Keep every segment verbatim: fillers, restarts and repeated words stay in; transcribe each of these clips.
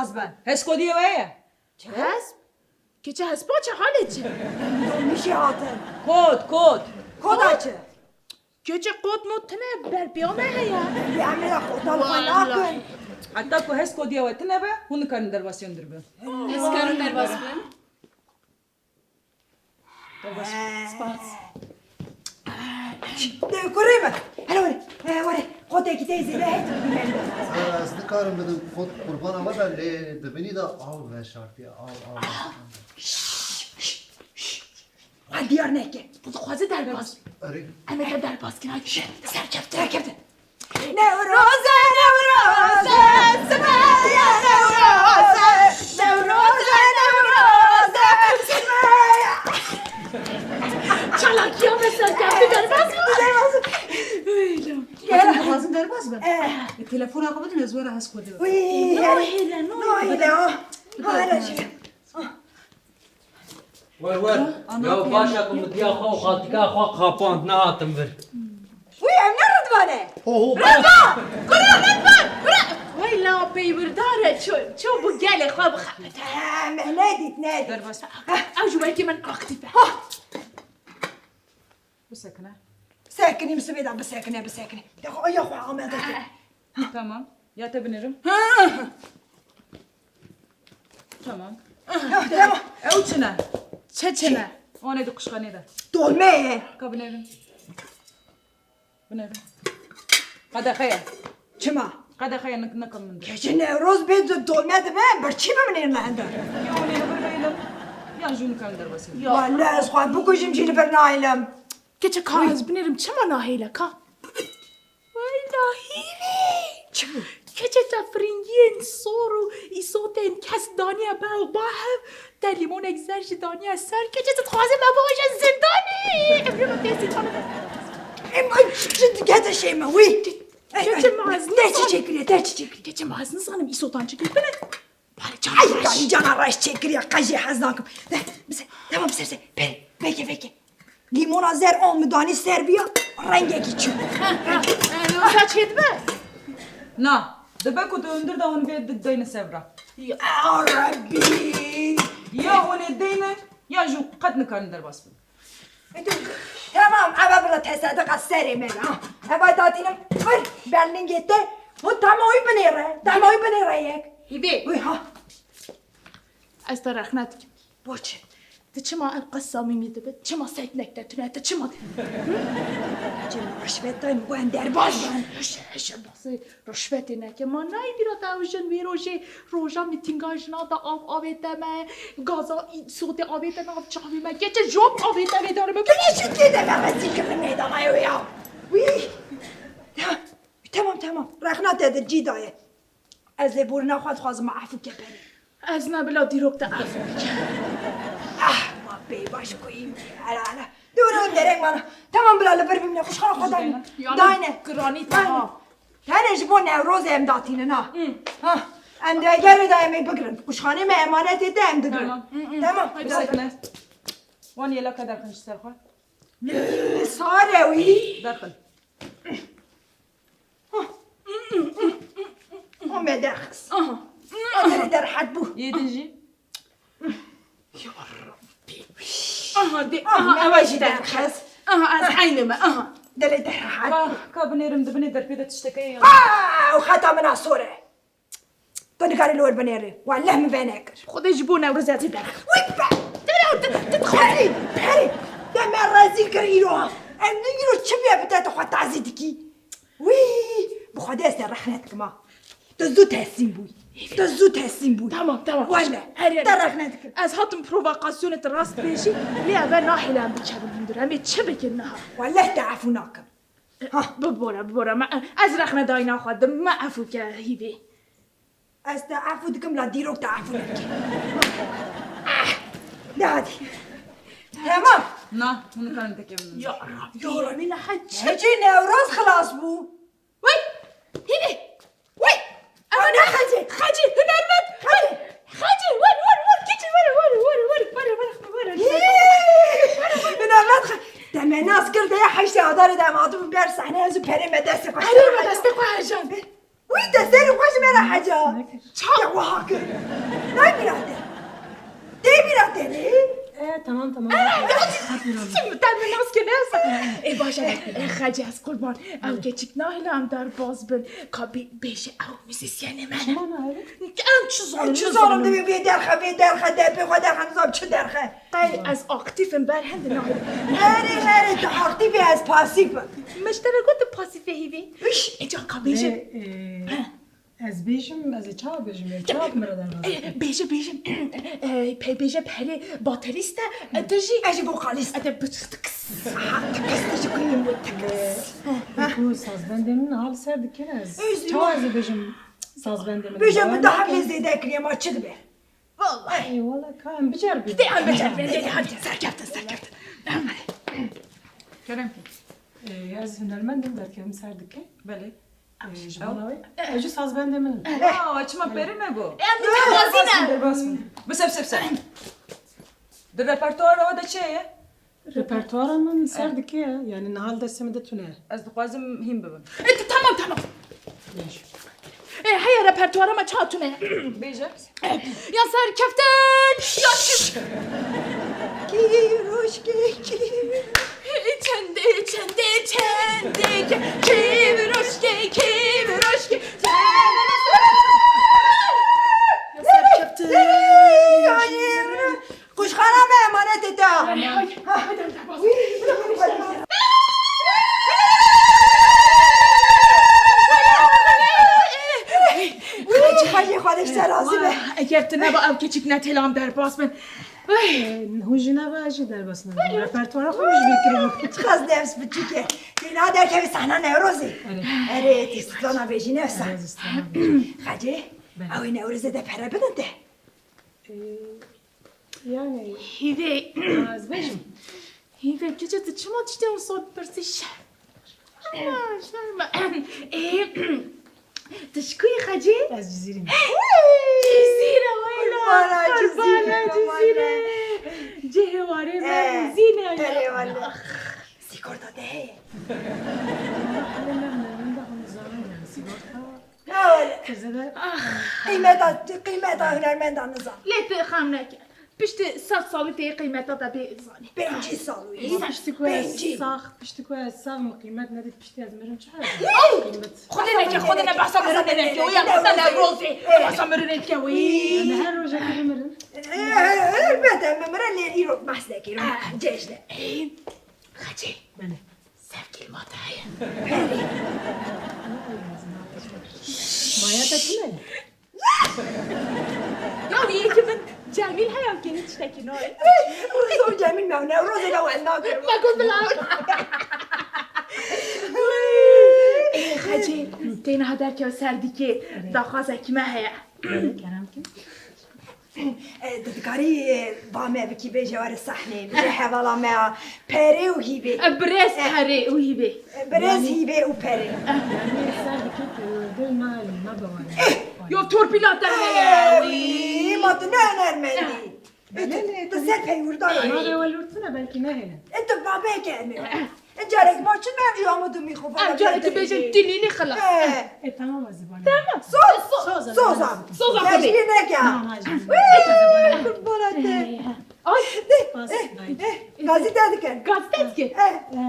Hesba. Heskodiyê we ye? Çi hesb? Keçe hesba çi halê çi? Dolmîşê hatin. Kod, kod. Koda çi? Keçe kod mod tine ber piya me heye. Bi emrê de kodan xwe nakin. Heta ku heskodiya we tine be, hûn nikarin derbasî hundir bin. Ez karim derbas bim. Spas. De kurê me. Hele were. He, were. Kotekî te zêde heye. Ez nikarim bidim kot qurbana we be, lê dibinî de av veşartiye. Av, av. Xwe diyar neke. Tu dixwaze derbas. Erê. Em ê te derbas kin, hadi. Serkeftin. Serkeftin. Newroze, Newroze, Simeya Newroze. Newroze, Newroze, Simeya. Çalakiya me serkeftin, derbas bû. Derbas bû. Öyle. Hocam, dixwazim derbas be. Eh. E, telefona xwe bidin, ez were hes kode. Wî, nahêle, nahêle, ah. Hala jî. Wer, wer. Ya baş e ku min diya xwe û xaltika xwe qapand, nehatim vir. Wî, ev ne Ridvan e? Ho, ho, Ridvan! Kura Ridvan! Kura! Wey la peywirdar e, ço, ço bu gelê xwe bixebite. He, me nedît, nedît. Derbas. Ew ji wekî min aktîf e. Ha! Bisekine. Sekinî, min sibê de bisekine, bisekine. De xwe, ya xwe amade kir. Tamam. Ya te binêrim. Tamam. Tamam. Ew çi ne? Çi çi ne? Wan ê di quşxanê de. Dolme ye. Ka binêrim. Binêrim. Qedexe ye. Çima? Qedexe ye, ne, ne ka min de. Keçê Newroz bê di dolme dibe, birçî bimnêrine hende. Ya wan ê li vir bêlim, ya jû nikarin derbasî. Ya. Wele ez xwe bikujim jî li vir nahêlim. Keçe ka ez binêrim, çima nahêle ka? Wey la hîvî! Çi bû? Keçe te firingiyên sor û îsotên kes daniye ber û ba hev, te lîmonek zer jî daniye ser. Keçe tu dixwazî me biaje zindanê! Emrê min tê zindanê. Em ay çi, çi digete şey me wî? Keçe ma ez nizanim. Te çi çêkiriye, te çi çêkiriye? Keçe ma ez nizanim îsotan çi kiribine. Bari can reş. Ay, ay, cana reş çêkiriye, qey jê hez nakim. De, bise, tamam, bise, bise. Pere, veke, veke. Lîmona zer an min danî ser viya, rengekî çû. Wisa çêdibe? Na, dibe ku di hundir de hûn vê di-, deyne ser vira. Ya Rebbî! Ya hûn ê deyne, ya jû qet nikarin derbas bin. E, dur. Tamam, eve bila tesediqa serê me be, ha. Eva datînim, vir, berningê te, hûn tamawî binêre, tamawî binêre yek. Hîvê. Wî, ha. Ez te rexne dikim. Bo çi? Tu çima ev qas samîmî dibe? Çima seknek te tune? Tu çima? Çima rişvet dayê min got em derbas bin? Hişe, hişe, basê rişvetê neke. Ma nayê bîra te ew jin wê rojê roja mîtînga jina de av avête me, gaza î-, sotê avête nav çavê me. Keçe jop avête vê darê me. Tu ne şikê de me rezîl kirin meydana ew ya. Wî. Ya, tamam, tamam. Rexna te di cî daye. Ez lêborîna xwe dixwazim, me efû ke perê. Ez ne bila dîrok te efû bike. Ah, ma pê baş ku îm. Hele, hele. Dûr û dereng mana. Tamam bila li vir bimne, quşxana xwe dayne. Dayne. Giranî te ha. Tenê ji bo Newrozê em datînin ha. Ha. Em di egerê de em ê bigirin. Quşxanê me emanetê te em digirin. Tamam. Tamam. Hadi sekine. Wan yelaka derxin ji ser xwe. Sare wî. Derxin. O me derxist. Aha. O derê derhet bû. Yê din jî. Ya Rabbî. Aha, de, aha, ev jî derxist. Aha, ez eynî me, aha. Derê derhet. Ka, ka binêrim, di binê derpê de tiştekê ye. Aa, û xeta min a sor e. Tu nikarî li wir binêrî. Weleh min venekir. Xwedê ji bo Newrozê ez ê derxim. Wî be! Tu, tu, tu dixwazî? Perê, perê. Te me rezîl kir îro ha. Em ne îro çi bûye bi te tu xwe tazî dikî? Wî! Bi Xwedê ez te rexne dikim ha. Tu zû teslîm bûyî. Tu zû teslîm bûyî. Tamam, tamam. Weleh. Her yere. Te rexne dikim. Ez hatim provokasyonê tu rast bêjî. Lê eve nahêle em biçe bin hundir. Em ê çi bikin niha? Weleh te efû nakim. Ha. Bibore, bibore. Me, ez rexne dayîna xwe dim. Me efû ke Hîvê. Ez te efû dikim, la dîrok te efû nebike. Ah, de hadi. Tamam. Na, hûn nikarin tekevin. Ya Rabbî, ya Rabbî, ne hec. Hecî Newroz xilas bû. Wey! Hîvê! Wey! Ew ne Xecî? Xecî, hunermend! Xecî! Xecî, wer, wer, wer, keçî, wer, wer, wer, wer, wer, wer, wer. Hunermend xe-, te me nas kir, de ya heştê Adarê de em hatibûn ber sehne, ez û perê me destê xwe. Erê, me destê xwe hejan. Wî, Te serê xwe ji me re heca. Çawa kir? Nayê bîra te. Tê bîra te ne? E, tamam, tamam. Hep bîra min. Te min nas kir, ne sen? Ê, baş e. Ê, Xecê, ez qurban. Ew keçik nahêle em derbas bin. Ka bê-, bêje ew muzîsyenê me ne. Çima nahêle? Em çi zanim, Çi zanim, dibê bê derxe, bê derxe, depê xwe derxe, nizam çi derxe. Qey ez aktîf im, ber hende nahêle. Erê, erê, tu aktîf î, ez pasîf im. Me ji te re got tu pasîf î hîvî. Îş. Ê, ca ka bêje. Ê, ê, ez bêjim, ez ê çawa bêjim? Ê, çawa min re derbas Ê, bêje, bêje. Ê, pe-, bêje perê baterîst e, e, tu jî. Ez jî vokalîst. E, de bi-, tıkıs. Ha, tıkıs, tu jî kuyên bu tıkıs. Ê, ku sazbendê min hal ser dikir ez. Öz Çawa ez ê bêjim sazbendê min? Bêje min daha bê zêde kiriye, ma çi dibe? Vallahi. Ey, wala ka em biceribînin. Dê em biceribînin, dê, dê, hadi, serkeftin, serkeftin. Kerem ki. Ee, ez hunermend im, derkevim ser dike. Belê. Ee, ji Ew- bona wê. Ew jî sazbendê min. Aa, çima peri me go? Em dê Derbas bin, derbas bin. Bise, bise, bise. Di repertuara we de çi ye? Repertuara min ser dike, yani niha li destê min de tune ye. Ez dixwazim hîn bibim. E, t-, tamam, tamam. Baş. E, heye repertuara me çawa tune ye? Bêje. E, ya serkeftin, ya çi? Kî rojkê, kî. Çendê, çendê, çendê, kî rojkê, kî rojkê. Ya serkeftin. Ay, Quşxana me emanetê te. Ay, ay, ay, ay, ay. Xecê, Xecê, Xwedê ji te razî be. Eger tu neba ev keçik ne têlam derbas bin. Ay. Hûn jî neba ez jî derbas nabim. Repertuara xwe min ji bîr kiribû. Çiqas nefs biçûk e. Tê niha derkevî sahna Newrozê. Erê. Erê, tê strana bêjî ne wisa. Erê, strana bêjî. Xecê, Belê. Ew ê Newrozê de pere bidin te. Ee, yani, Hîvê. Ha, ez bêjim. Hîvê, keçe tu çima tiştê wisa dipirsî? Şerm. Şerm. Ê, tu ji ku yî Xecê? Ez Cizîrî me. Cizîre, wayla. Qurbana Cizîre, Cizîre. Cihê warê me Zîne. Erê, wale. Sigorta te heye? Wala, hale me, me, me de hûn zanin yani, sigorta. Qîmeta, qîmeta hunermenda nizam. Lê tu xem neke. Piştî sed salî tê qîmeta te bê zanî. Pêncî sal û yî. Piştî ku ez Pêncî. sax, piştî ku ez sax me qîmet nedît, piştî ez mirim çi qîmet? Xwedê neke, Xwedê ne behsa mirinê neke. Wî ya behsa Newrozê. Behsa mirinê dike wî. Em her rojekê bimirin. Elbet em bimirin, lê îro behs nekî, îro cejn e. Xecê. Belê. Sevgilî ma te heye? Maya te tune ye? Ya yekî min Cemîl heye, kê hiç tiştekî nayê. Rûzo Cemîl me, Newrozê de wen nakirin. Me got bila. Ê, Xecê, tê niha derkev ser dikê, daxwazekî me heye. Kerem ki. E, tu dikarî, e, ba me bikî, bêje were sahneyê, bêje hevala me a Perê û Hîvê. E, birêz E, Perê û Hîvê. E, birêz Hîvê û Perê. Yanî ser dikê perwerde me, me bawar. Yo, torpîla te heye. Ey, ma tu ne hunermendî. E, tu, tu ser peywirdan Ma e. Rewelûr tune belkî nehêlin. E, tu babeke em ê. E, carek ma çi mevcû ama tu mîxo Em carek tu bêjin tilîlî xilas. He. E, tamam, ez ê banê. Tamam. Soz. Soz, Soza. Soza. Soza Tecrî xwedê. neke. Tamam, hacı. Wî, qurbana te. Ay. Bas, Eh, dayı. eh, gazî te dikin. Gazî te dikin. Eh. E,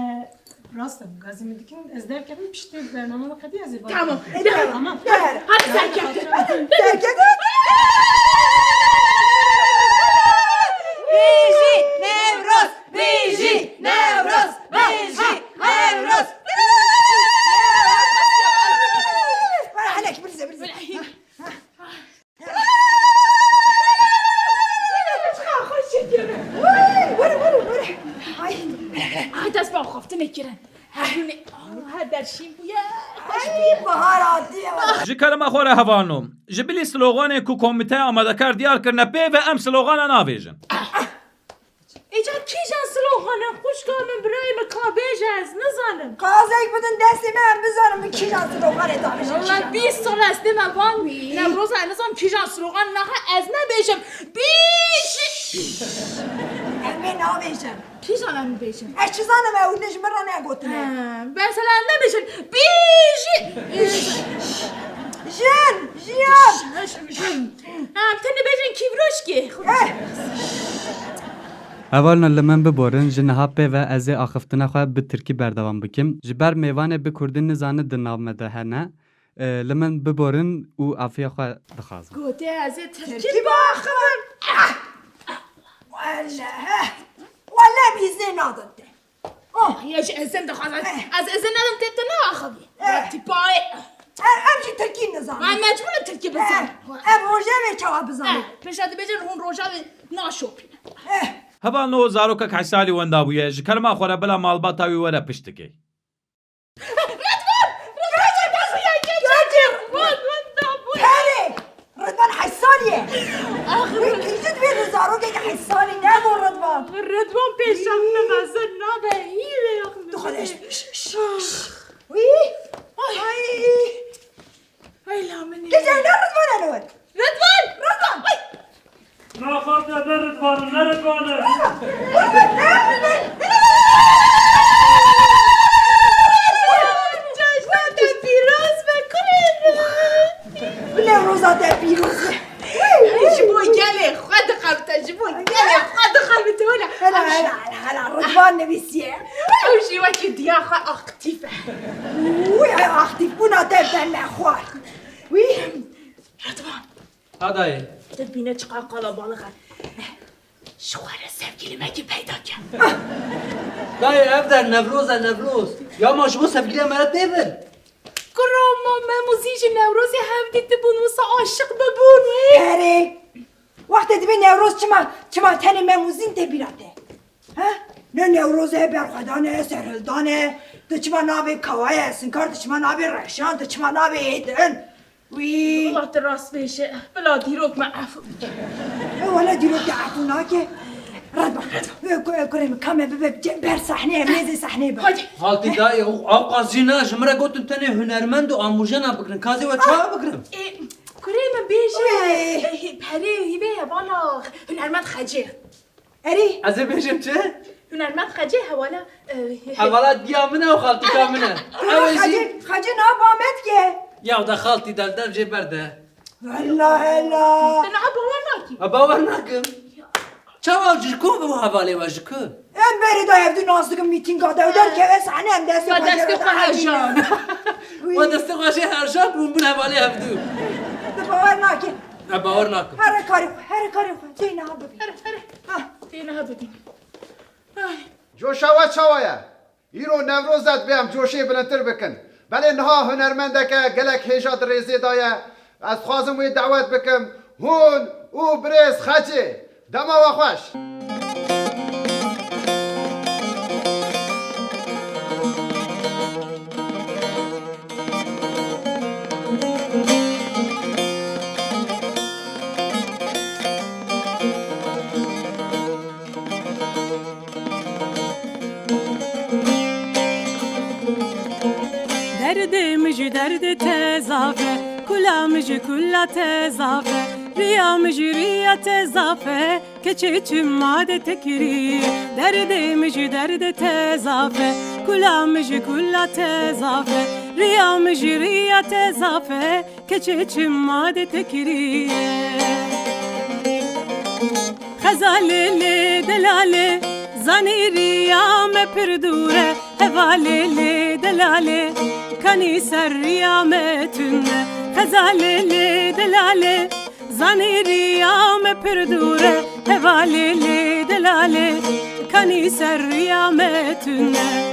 rast e, gazî min dikin, ez derkevim piştî bername xedî ez ê banê. Tamam. E, tamam. Tamam. Hadi, hadi serkeftin. Serkeftin. Bijî Newroz. Bijî Newroz, bijî Newroz. Were helek, birize, birize. Were, were, were. Ay. Ay, dest bi axaftinê kirin. Her gün, ah, her der şîn bûye. Ay, bahar hatiye. Ji kerema xwe re hevalno. Ji bilî sloganên ku komîteya amadekar diyar kirine pê ve em slogana navêjin. Îcar kîjan slogan e, xwişka min, birayê min, ka bêje, ez nizanim. Qazek bidin destê me, em bizanin min kîjan sloganê davêjin, Wala kîjan bîst sal ez dê me van, Wî. Newroza ez nizanim kîjan slogan, naha ez nebêjim. Bîş. Em ê nabêjin. Kîjan em bêjin? Ez çi zanim, ew ne ji min re negotine. Ha, mesela em nebêjin. Bîj. Jin, jiyan. Em tenê bêjin kîvroşkê. Eh. Hevalno, li min biborin, ji niha pê ve ez ê axiftina xwe bi tirkî berdewam bikim. Ji ber mêvanê bi kurdî nizane di nav me de hene. E, li min biborin û afiya xwe dixwazim. Gotê ez ê tirkî biaxivim. Wele, wele bîzê nadin te. Oh. Ya ji ezin dixwazim. Eh. Ez ezin nadim tê tu neaxivî. Eh. Tîpayê. Em, em jî tirkî nizanin. Em mecbûr in tirkî bizanin. Eh. Em rojevê çawa bizanin? Eh. Pêşa dibêjin hûn rojevê naşopînin. Eh. Hevalno, zarokek heşt salî wenda bûye. Ji kerema xwe re bila malbata wî were piştikê. Ridvan! Ridvan! Ridvan! Ridvan! Ridvan! Ridvan heşt salî ye. Ax, wî kîjan divê li zarokek heşt salî nebû Ridvan? Ridvan pêşang me mezin nabe, hîrê ax min. Tu xwe de şş, şş, şş. Wî? Ay. Ay. Ay la min. Kîjan ne Ridvan e li wir? Ridvan! Ridvan! Ay. Naxaze ne Ridvan, ne Ridvan e. Cejna te pîroz be kurê min. Newroza te pîroz be. Ji bo gelê xwe dixebite, ji bo gelê xwe dixebite wele. Hela, hela, hela, hela, Ridvan nivîsiye. Ew jî wekî diya xwe aktîf e. Wî, ew aktîfbûna te bi te nexwar. Wî. Ridvan. Ha dayê. Tu dibîne çiqas qalabalix e. Ji xwe re sevgîlimekî peyda ke. Dayê, ev der Newroz e, Newroz. Ya ma ji bo sevgîliya me re tê vir? Kuro ma Mem û Zîn ji Newrozê hev dîtibûn, wisa aşiq bibûn wê. Erê. Wextê dibê Newroz çima, çima tenê Mem û Zîn tê bîra te? He? Ne Newroz e, berxwedan e, serhildan e. Tu çima nabê Kawaya Sinkar, tu çima nabê Reşan, tu çima nabê êdin? Wî. Wela tu rast bêje. Bila dîrok me efû bike. E, wele dîrok te efû nake. Red bak. E, ku-, e, kurê min, ka me bibe ce-, ber sahneyê, em nêzê sahneyê be. Hadi. Xaltî dayê, ew, ew qasî ne, ji min re gotin tenê hunermend û amûjena bigirin. Ka ez ê we çawa bigirim? E, kurê min bêje, Wê. e, hê-, perê hîvê ye, bala hunermend Xecê. Erê. Ez ê bêjim çi? Hunermend Xecê hevala, e, Hevala diya min e û xaltîka min e. Ew ê jî Xecê, Xecê niha ba me dike. Ya de xaltî, dev dev jê berde. Vella hela. Te niha bawer nakî. Ha, bawer nakim. Çawa, ji ku bi hevalê we, ji ku? Em berê de hevdu nas dikin mîtînga de, ew derkeve sahne em destê Ya xwe destê jê xwe re herjan. Wî. We destê xwe jê herjan bûn, bûn hevalê hevdu. Tu bawer nakî. Ez bawer nakim. Here karê xwe, here karê xwe. Tê niha bibî. Here, here. Ha. Tê niha bibî. Ay. Coşa we çawa ye? Îro Newroz e, divê em coşê bilindtir bikin. Belê niha hunermendeke gelek hêja di rêzê de ye. Ez dixwazim wê dawet bikim. Hûn û birêz Xecê. Dema we xweş. Derdê min ji derdê te zaf e, kula min ji kula te zaf e, riya min ji riya te zaf e, keçê çima de te kiriye. Derdê min ji derdê te zaf e, kula min ji kula te zaf e, riya min ji riya te zaf e, keçê çima de te kiriye. Xezalê lê delalê, zanî riya me pir dûr e, hevalê lê delalê, kanî ser riya me tune. Xezalê lê delalê, zanî riya me pir dûr e, hevalê lê delalê, kanî ser riya me tune.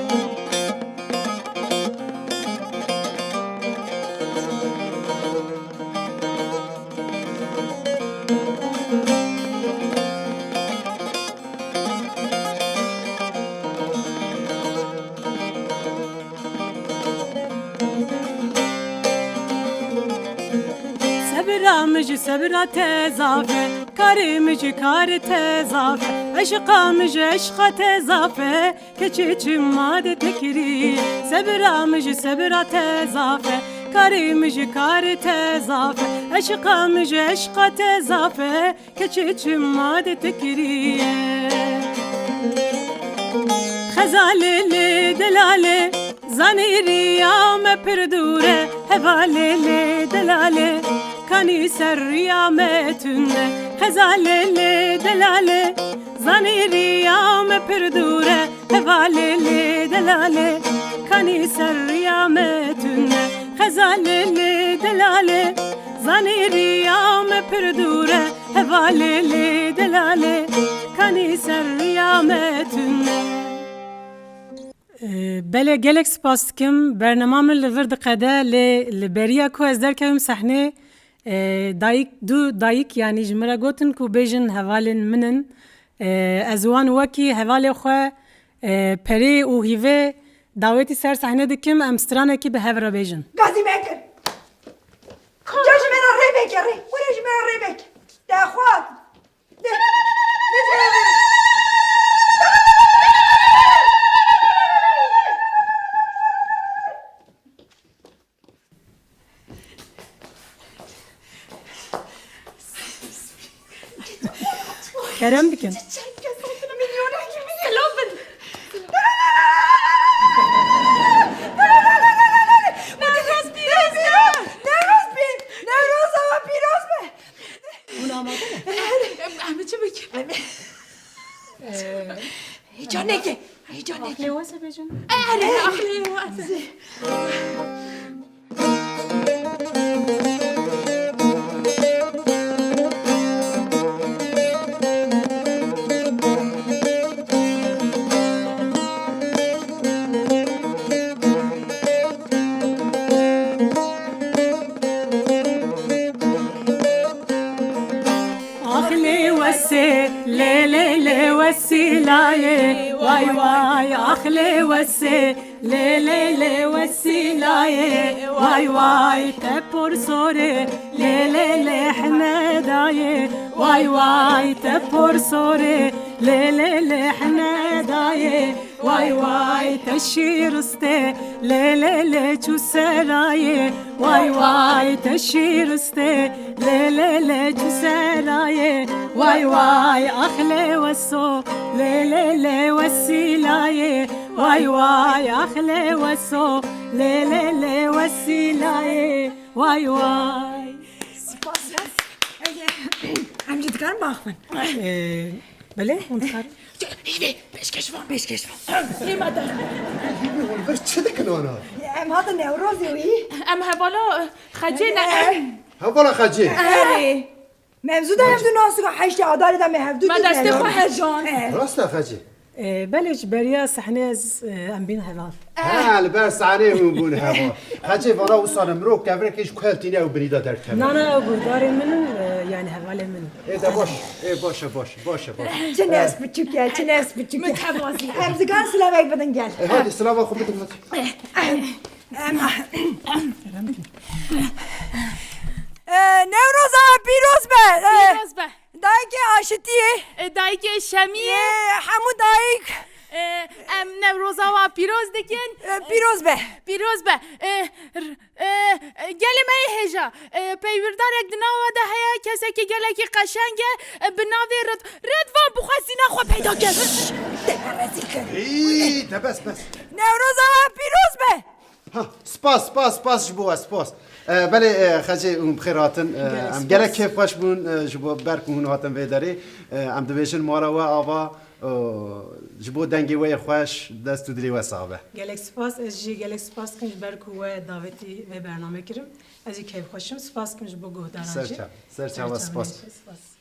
Sebira min ji sebira te zaf e, karê min ji karê te zaf e, eşqa min ji eşqa te zaf e, keçê çima de te kiriye. Sebira min ji sebira te zaf e, karê min ji karê te zaf e, eşqa min ji eşqa te zaf e, keçê çima de te kiriye. Xezalê lê delalê, zanî riya me pir dûr e, Hevalê lê delalê, kanî ser riya me tune. Xezalê lê delalê, zanî riya me pir dûr e. Hevalê lê delalê, kanî ser riya me tune. Xezalê lê delalê, zanî riya me pir dûr e. Hevalê lê delalê, kanî ser riya me tune. Ee, belê, gelek spas dikim. Bernama min li vir diqede, lê li beriya ku ez derkevim sehnê, ee, dayik, du dayik, yanî ji min re gotin ku bêjin hevalên min in. Ee, ez wan wekî hevalê xwe, ee, perê û hîvê dawetî ser sehnê dikim, em stranekî bi hev re bêjin. Gazî me kir. Ca ji me re rê veke, rê. Were ji me re rê veke. Dexwat. De, de, de, de. Kerem dikin. Çend kes hatine milyonekî min silav bin. Newroz pîroz be. Newroz pîroz be. Newroz pîroz be. Hûn amade ne? Em, em çi bikin? Heyecan neke. Heyecan neke. Axlê wese bêjin. Erê, axlê wese. Ax lê wesê, lê lê lê wesîlayê, way way, ax lê wesê, lê lê lê wesîlayê, way way, te por sorê, lê lê lê hemedayê, way way, te por sorê, lê lê lê hemedayê. Way way te şîristê, lê lê lê çû serayê. Way way te şîristê, lê lê lê çû serayê. Way way ax lê weso, lê lê lê wesîlayê. Way way ax lê weso, lê lê lê wesîlayê. Way way. Spas. Em jî dikarin baxivin. Ee, belê, hûn dikarin. Hîvê, pêşkêş van. Pêşkêş van. Hêma de. Hûn vir çi dikin ana? Em hatin Newrozê wî. Em hevala, e, Xecê ne. Hevala Xecê. Erê. Mevzû da hevdu nasika heştê Adarê de me hevdu. Me destê xwe hejan. Rast e Xecê. Ee, belê, ji beriya sehnê ez, e, em bîn heval. Ha, li ber sehnê hûn bûn heval. Xecê, vana wisa ne, mirov kevirek ji ku hev tîne ew birî de derkeve. Na, na, ew guhdarên min in, e, yani hevalên min in. Ê de baş, ê baş e, baş, baş e, baş. Çi nes biçûk e, çi nes biçûk e. Mitevazî. Em dikan silavek bidin gel. E, hadi silava xwe bidin, hadi. Em, e, Newroza pîroz be. E, Pîroz be. Dayikê Aşitiyê. E, dayikê Şemiyê. E, hemû dayik. E, em Newroza wa pîroz dikin. E, pîroz be. Pîroz be. E, r-, e, e, gelê me yê hêja. E, peywirdarek di nava de heye, kesekî gelekî qeşeng e, e, bi navê Rid-, Ridvan bixwe zîna xwe peyda kir. Te me rezîl kir. Î, te bes, bes. Newroza wa pîroz be. Ha, spas, spas, spas ji bo we, spas. E, belê, e, Xecê, hûn bi xêr hatin. E, Gelek em spas. Gelek kêfxweş bûn, e, ji bo ber ku hûn hatin vê derê. E, em dibêjin mala we ava, e, ji bo dengê we yê xweş, dest û dilê we sax be. Gelek spas, ez jî gelek spas dikim ji ber ku we davetî vê bername kirim. Ez jî kêfxweş im, spas dikim ji bo guhdaran jî. Ser çav, ser çav, spas. Spas.